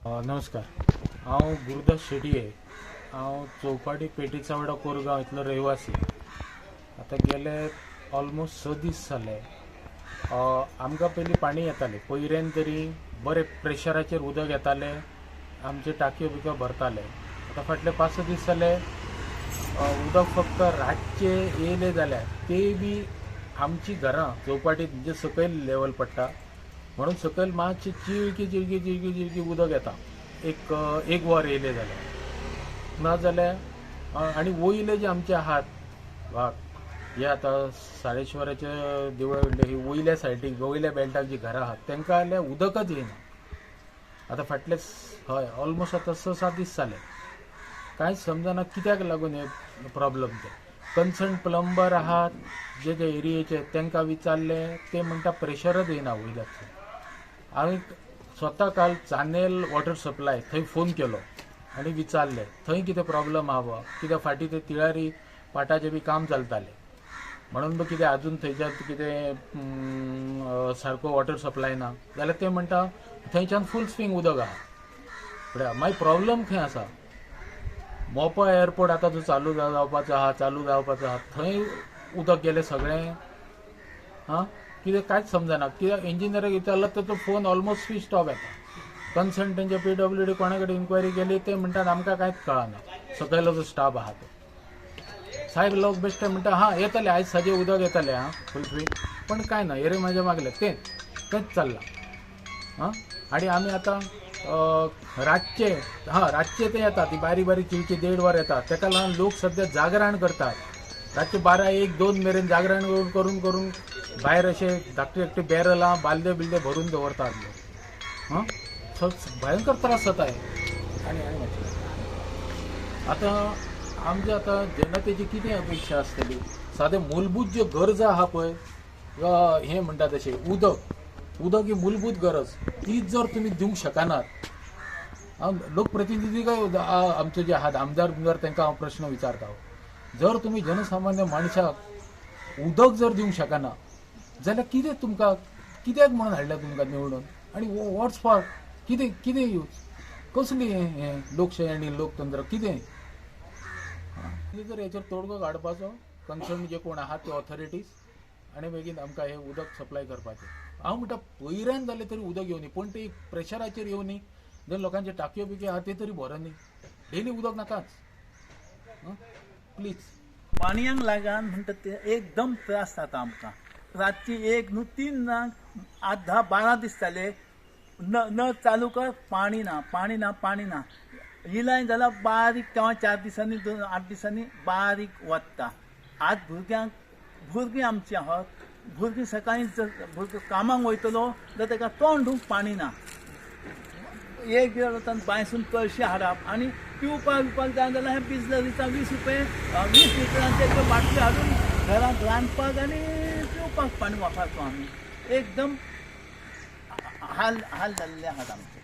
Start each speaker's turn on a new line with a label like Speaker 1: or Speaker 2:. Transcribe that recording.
Speaker 1: नमस्कार, हांव गुरुदास शेटये. हांव चौपाटी पेटी चावडा कोरगांव इतलो रहिवासी. आतां गेले ऑलमोस्ट 6 दीस जाले. आमकां पयलीं पाणी येतालें, पयऱ्यान तरी बरें प्रेशराचेर उदक येतालें, आमचे टाकयो बिकयो भरताले. आतां फाटले 5-6 दीस जाले उदक फक्त रातचें येयलें जाल्यार तेय बी आमची घरां चौपाटीत म्हणजे सकयल लेवल पडटा म्हणून सकयल मातशी चिळकी चिळकी चिळकी चिळकी उदक येता. एक एक वर येयलें जाल्यार, ना जाल्यार आनी वयले जे आमचे आहात भाग हे आतां साडेश्वराच्या देवळा वयले ही वयल्या सायडीक वयल्या बेल्टाक जी घरां आहात तांकां जाल्यार उदकच येयना. आतां फाटले हय ऑलमोस्ट आतां 6-7 दीस जाले, कांयच समजना कित्याक लागून हे प्रॉब्लम. ते कन्सर्न प्लंबर आहात जे जे एरियेचे तांकां विचारले ते म्हणटा प्रेशरच येयना वयल्यान. हांवें स्वता काल चानेल वॉटर सप्लाय थंय फोन केलो आनी विचारलें थंय कितें प्रॉब्लम आहा बा, कित्याक फाटीं ते तिळारी पाटाचें बी काम चलतालें म्हणून बी कितें आजून थंयच्यान कितें सारको वॉटर सप्लाय ना जाल्यार ते म्हणटा थंयच्यान फूल स्विंग उदक आहा. म्हळ्यार मागीर प्रॉब्लम खंय आसा, मोपा एअरपोर्ट आतां जो चालू जावपाचो आहा, चालू जावपाचो आहा थंय उदक गेलें सगळें. आं कितें कांयच समजना. कित्याक इंजिनियराक विचारलो तर तो फोन ऑलमोस्ट स्विच ऑफ येता. कन्सर्न तेंच्या PWD कोणा कडेन इन्क्वायरी केली ते म्हणटात आमकां कांयच कळना, सकयलो जो स्टाफ आहा तो साहेब लोक बेश्टे म्हणटा हां येतले आयज साजे उदक येतलें हां फूल स्विंग, पण कांय ना हेरे म्हाज्या मागले तेंच तेंच चल्लां. हां आनी आमी आतां रातचे हां रातचे ते येता ती बारीक बारीक चिळची 1.5 वर येता, तेका लागून लोक सद्या जागरण करतात. रातचे 12, 1, 2 मेरेन जागरण करून करून भायर अशे धाकटे धाकटे बॅरलां बालदे बिल्दे भरून दवरतात लोक. हां भयंकर त्रास जाता हे. आनी आनी आतां आमचे आतां जनतेची कितें अपेक्षा आसतली, सादें मूलभूत ज्यो गरजा आहा पळय हें म्हणटा तशें उदक, उदक ही मूलभूत गरज, तीच जर तुमी दिवंक शकनात. लोकप्रतिनिधी काय आमचे जे आहात आमदार बिमदार तांकां हांव प्रश्न विचारता, जर तुमी जनसामान्य मनशाक उदक जर दिवंक शकना जाल्यार कितें तुमकां कित्याक म्हणून हाडल्या तुमकां निवडून, आनी वॉट्स फॉर कितें कितें यूज, कसली हें लोकशाही आनी लोकतंत्र कितें. जर हेचेर तोडगो काडपाचो कन्सर्न जे कोण आहात ते ऑथॉरिटीज आनी मागीर आमकां हें उदक सप्लाय करपाचें. हांव म्हणटा पयऱ्यान जालें तरी उदक येवनी, पूण ते प्रेशराचेर येवनी, जर लोकांचे टाकयो बिकयो आहा ते तरी भरनी, डेली उदक नाकाच प्लीज.
Speaker 2: पाणयांक लागून म्हणटा ते एकदम त्रास जाता आमकां. रातची 1 न्हू 3 ना 8, 10, 12 दीस जाले नळ चालू कर, पाणी ना, पाणी ना, पाणी ना. इलाय जाल्यार बारीक तेव्हा 4 दिसांनी 2, 8 दिसांनी बारीक वता. आज भुरग्यांक भुरगीं आमची आहात, भुरगीं सकाळीं जर भुरगो कामाक वयतलो जाल्यार ताका तोंड धुवंक पाणी ना. एक दीस वता बांयसून कळशी हाडप आनी पिवपाक बिवपाक जाय जाल्यार हें बिजलरीचा 20 रुपये 20 लिटरांचे त्यो बाटल्यो हाडून घरांत रांदपाक आनी पिवपाक पाणी वापरतो आमी. एकदम हाल हाल जाल्ले आहात आमचे.